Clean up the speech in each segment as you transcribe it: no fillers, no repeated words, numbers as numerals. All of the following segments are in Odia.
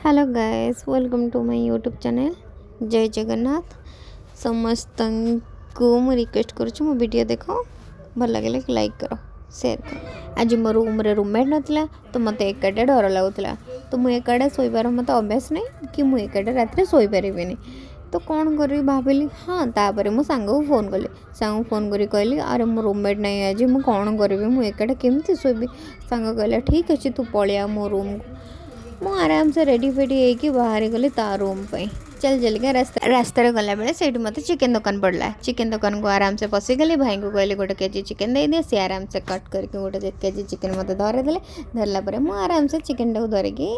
Hello guys, welcome to my YouTube channel. ଜୟ ଜଗନ୍ନାଥ। ସମସ୍ତଙ୍କୁ ମୁଁ ରିକ୍ୱେଷ୍ଟ କରୁଛି, ମୋ ଭିଡ଼ିଓ ଦେଖ, ଭଲ ଲାଗିଲେ ଲାଇକ୍ କର, ସେୟାର କର। ଆଜି ମୋ ରୁମ୍ରେ ରୁମ୍ମେଟ୍ ନଥିଲା ତ ମୋତେ ଏକାଟିଆ ଡର ଲାଗୁଥିଲା। ତ ମୁଁ ଏକାଟିଆ ଶୋଇବାର ମୋତେ ଅଭ୍ୟାସ ନାହିଁ କି ମୁଁ ଏକାଟିଆ ରାତିରେ ଶୋଇପାରିବିନି। ତ କ'ଣ କରିବି ଭାବିଲି। ହଁ, ତାପରେ ମୁଁ ସାଙ୍ଗକୁ ଫୋନ୍ କଲି। ସାଙ୍ଗକୁ ଫୋନ୍ କରି କହିଲି, "ଆରେ, ମୋ ରୁମ୍ମେଟ୍ ନାହିଁ ଆଜି, ମୁଁ କ'ଣ କରିବି? ମୁଁ ଏକାଟିଆ କେମିତି ଶୋଇବି?" ସାଙ୍ଗ କହିଲା, "ଠିକ୍ ଅଛି, ତୁ ପଳେଇଆ ମୋ ରୁମ୍କୁ।" ମୁଁ ଆରାମସେ ରେଡ଼ି ଫେଡ଼ି ହେଇକି ବାହାରି ଗଲି ତା ରୁମ୍ ପାଇଁ ଚାଲି ଚାଲିକା। ରାସ୍ତାରେ ଗଲାବେଳେ ସେଇଠି ମୋତେ ଚିକେନ୍ ଦୋକାନ ପଡ଼ିଲା। ଚିକେନ୍ ଦୋକାନକୁ ଆରାମସେ ପଶିଗଲି। ଭାଇଙ୍କୁ କହିଲି, "ଗୋଟେ କେଜି ଚିକେନ୍ ଦେଇଦିଅ।" ସିଏ ଆରାମସେ କଟ୍ କରିକି ଗୋଟେ କେଜି ଚିକେନ୍ ମୋତେ ଧରେଇଦେଲେ। ଧରିଲା ପରେ ମୁଁ ଆରାମସେ ଚିକେନ୍ଟାକୁ ଧରିକି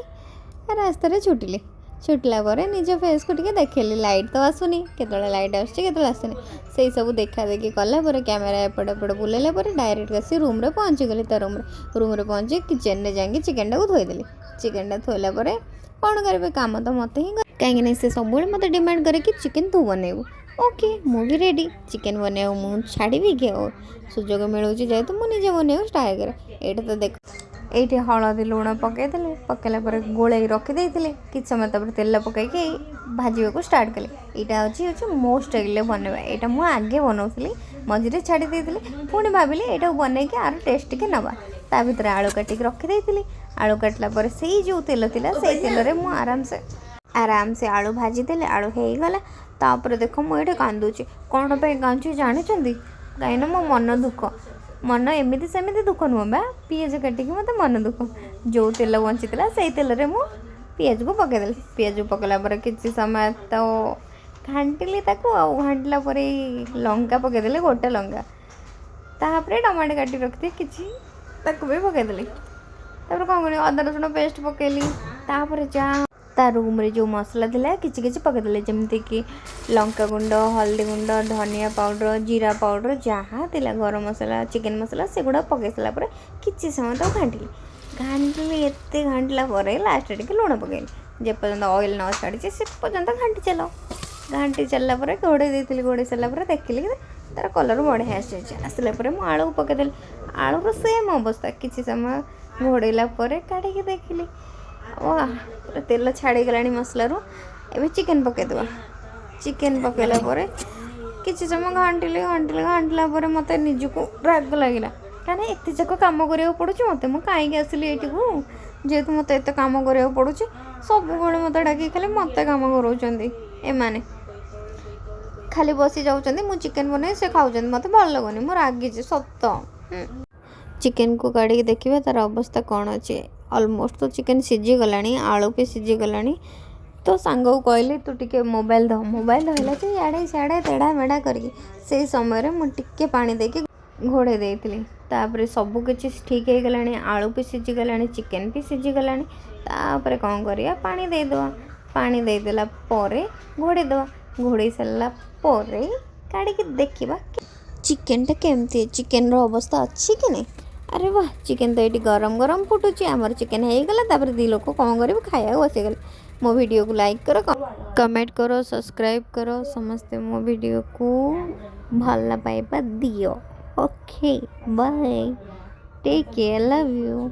ରାସ୍ତାରେ ଛୁଟିଲି। ଛୁଟିଲା ପରେ ନିଜ ଫେସ୍କୁ ଟିକେ ଦେଖେଇଲି। ଲାଇଟ୍ ତ ଆସୁନି, କେତେବେଳେ ଲାଇଟ୍ ଆସୁଛି, କେତେବେଳେ ଆସୁନି। ସେଇ ସବୁ ଦେଖା ଦେଖି କଲା ପରେ, କ୍ୟାମେରା ଏପଟ ଏପଟ ବୁଲେଇଲା ପରେ ଡାଇରେକ୍ଟ ଆସି ରୁମ୍ରେ ପହଞ୍ଚିଗଲି। ତା ରୁମ୍ରେ ପହଞ୍ଚି କିଚେନ୍ରେ ଯାଇକି ଚିକେନ୍ଟାକୁ ଥୋଇଦେଲି। ଚିକେନ୍ଟା ଥୋଇଲା ପରେ କ'ଣ କରିବେ? କାମ ତ ମୋତେ ହିଁ, କାହିଁକିନା ସେ ସବୁବେଳେ ମୋତେ ଡିମାଣ୍ଡ କରେ କି ଚିକେନ୍ ତୁ ବନେଇବୁ। ଓକେ, ମୁଁ ବି ରେଡ଼ି ଚିକେନ୍ ବନେଇବାକୁ। ମୁଁ ଛାଡ଼ିବି କି? ଆଉ ସୁଯୋଗ ମିଳୁଛି ଯେହେତୁ, ମୁଁ ନିଜେ ବନେଇବାକୁ ଷ୍ଟାର୍ଟ କରେ। ଏଇଟା ତ ଦେଖ, ଏଇଠି ହଳଦୀ ଲୁଣ ପକାଇଦେଲି। ପକାଇଲା ପରେ ଗୋଳେଇକି ରଖିଦେଇଥିଲି କିଛି ସମୟ। ତାପରେ ତେଲ ପକାଇକି ଭାଜିବାକୁ ଷ୍ଟାର୍ଟ କଲି। ଏଇଟା ହେଉଛି ମୋ ଷ୍ଟାଇଲ୍ରେ ବନେଇବା। ଏଇଟା ମୁଁ ଆଗେ ବନାଉଥିଲି, ମଝିରେ ଛାଡ଼ି ଦେଇଥିଲି। ପୁଣି ଭାବିଲି ଏଇଟାକୁ ବନେଇକି ଆର ଟେଷ୍ଟ ଟିକେ ନେବା। ତା ଭିତରେ ଆଳୁ କାଟିକି ରଖିଦେଇଥିଲି। ଆଳୁ କାଟିଲା ପରେ ସେଇ ଯେଉଁ ତେଲ ଥିଲା, ସେଇ ତେଲରେ ମୁଁ ଆରାମସେ ଆରାମସେ ଆଳୁ ଭାଜିଦେଲି। ଆଳୁ ହେଇଗଲା। ତାପରେ ଦେଖ, ମୁଁ ଏଇଠି କାନ୍ଦୁଛି। କ'ଣ ପାଇଁ କାନ୍ଦୁଛି ଜାଣିଛନ୍ତି? କାହିଁକିନା ମୋ ମନ ଦୁଃଖ। ମନ ଏମିତି ସେମିତି ଦୁଃଖ ନୁହଁ ବା, ପିଆଜ କାଟିକି ମୋତେ ମନ ଦୁଃଖ। ଯେଉଁ ତେଲ ବଞ୍ଚିଥିଲା, ସେଇ ତେଲରେ ମୁଁ ପିଆଜକୁ ପକାଇଦେଲି। ପିଆଜକୁ ପକାଇଲା ପରେ କିଛି ସମୟ ତ ଘାଣ୍ଟିଲି ତାକୁ। ଆଉ ଘାଣ୍ଟିଲା ପରେ ଲଙ୍କା ପକାଇଦେଲି, ଗୋଟେ ଲଙ୍କା। ତାପରେ ଟମାଟୋ କାଟି ରଖିଥିଲି କିଛି, ତାକୁ ବି ପକାଇଦେଲି। ତାପରେ କ'ଣ କରିବି, ଅଦା ରସୁଣ ପେଷ୍ଟ ପକାଇଲି। ତାପରେ ଯାହା ତା ରୁମ୍ରେ ଯେଉଁ ମସଲା ଥିଲା, କିଛି କିଛି ପକାଇଦେଲି, ଯେମିତିକି ଲଙ୍କା ଗୁଣ୍ଡ, ହଳଦୀ ଗୁଣ୍ଡ, ଧନିଆ ପାଉଡ଼ର, ଜିରା ପାଉଡ଼ର, ଯାହା ଥିଲା, ଗରମ ମସଲା, ଚିକେନ୍ ମସଲା, ସେଗୁଡ଼ା ପକାଇ ସାରିଲା ପରେ କିଛି ସମୟ ତାକୁ ଘାଣ୍ଟିଲି। ଘାଣ୍ଟିଲି, ଏତେ ଘାଣ୍ଟିଲା ପରେ ଲାଷ୍ଟରେ ଟିକେ ଲୁଣ ପକାଇଲି। ଯେପର୍ଯ୍ୟନ୍ତ ଅଏଲ୍ ନ ଛାଡ଼ିଛି, ସେ ପର୍ଯ୍ୟନ୍ତ ଘାଣ୍ଟି ଚାଲ। ଘାଣ୍ଟି ଚାଲିଲା ପରେ ଘୋଡ଼େଇ ଦେଇଥିଲି। ଘୋଡ଼େଇ ସାରିଲା ପରେ ଦେଖିଲି କି ତା'ର କଲର୍ ବଢ଼ିଆ ଆସିଯାଇଛି। ଆସିଲା ପରେ ମୁଁ ଆଳୁକୁ ପକାଇଦେଲି। ଆଳୁର ସେମ୍ ଅବସ୍ଥା, କିଛି ସମୟ ଘୋଡ଼େଇଲା ପରେ କାଢ଼ିକି ଦେଖିଲି, ୱା, ପୁରା ତେଲ ଛାଡ଼ିଗଲାଣି ମସଲାରୁ। ଏବେ ଚିକେନ୍ ପକାଇଦେବା। ଚିକେନ୍ ପକାଇଲା ପରେ କିଛି ସମୟ ଘାଣ୍ଟିଲି, ଘାଣ୍ଟିଲି। ଘାଣ୍ଟିଲା ପରେ ମୋତେ ନିଜକୁ ରାଗ ଲାଗିଲା, କାହିଁକିନା ଏତେ ଯାକ କାମ କରିବାକୁ ପଡ଼ୁଛି ମୋତେ। ମୁଁ କାହିଁକି ଆସିଲି ଏଇଠିକୁ, ଯେହେତୁ ମୋତେ ଏତେ କାମ କରିବାକୁ ପଡ଼ୁଛି? ସବୁବେଳେ ମୋତେ ଡାକିକି ଖାଲି ମୋତେ କାମ କରାଉଛନ୍ତି ଏମାନେ। ଖାଲି ବସି ଯାଉଛନ୍ତି, ମୁଁ ଚିକେନ୍ ବନେଇ ସେ ଖାଉଛନ୍ତି। ମୋତେ ଭଲ ଲାଗୁନି, ମୁଁ ରାଗିଛି ସତ। ଚିକେନ୍କୁ କାଢ଼ିକି ଦେଖିବା ତା'ର ଅବସ୍ଥା କ'ଣ ଅଛି। ଅଲମୋଷ୍ଟ ତ ଚିକେନ୍ ସିଝିଗଲାଣି, ଆଳୁ ବି ସିଝିଗଲାଣି। ତ ସାଙ୍ଗକୁ କହିଲି, "ତୁ ଟିକେ ମୋବାଇଲ ଧ।" ମୋବାଇଲ ଧଇଲା ଯେ ଇଆଡ଼େ ସିଆଡ଼େ ତେଢ଼ା ମେଢ଼ା କରିକି। ସେଇ ସମୟରେ ମୁଁ ଟିକେ ପାଣି ଦେଇକି ଘୋଡ଼େଇ ଦେଇଥିଲି। ତାପରେ ସବୁ କିଛି ଠିକ୍ ହେଇଗଲାଣି, ଆଳୁ ବି ସିଝିଗଲାଣି, ଚିକେନ୍ ବି ସିଝିଗଲାଣି। ତାପରେ କ'ଣ କରିବା? ପାଣି ଦେଇଦେବା। ପାଣି ଦେଇଦେଲା ପରେ ଘୋଡ଼େଇ ଦେବା। ଘୋଡ଼େଇ ସାରିଲା ପରେ କାଢ଼ିକି ଦେଖିବା ଚିକେନ୍ଟା କେମିତି, ଚିକେନ୍ର ଅବସ୍ଥା ଅଛି କି ନାହିଁ। ଆରେ ବାଃ, ଚିକେନ୍ ତ ଏଇଠି ଗରମ ଗରମ ଫୁଟୁଛି। ଆମର ଚିକେନ୍ ହେଇଗଲା। ତାପରେ ଦୁଇ ଲୋକ କ'ଣ କରିବୁ, ଖାଇବାକୁ ବସିଗଲେ। ମୋ ଭିଡ଼ିଓକୁ ଲାଇକ୍ କର, କମେଣ୍ଟ କର, ସବସ୍କ୍ରାଇବ୍ କର। ସମସ୍ତେ ମୋ ଭିଡ଼ିଓକୁ ଭଲ ପାଇବା ଦିଅ। Okay, bye, take care, love you.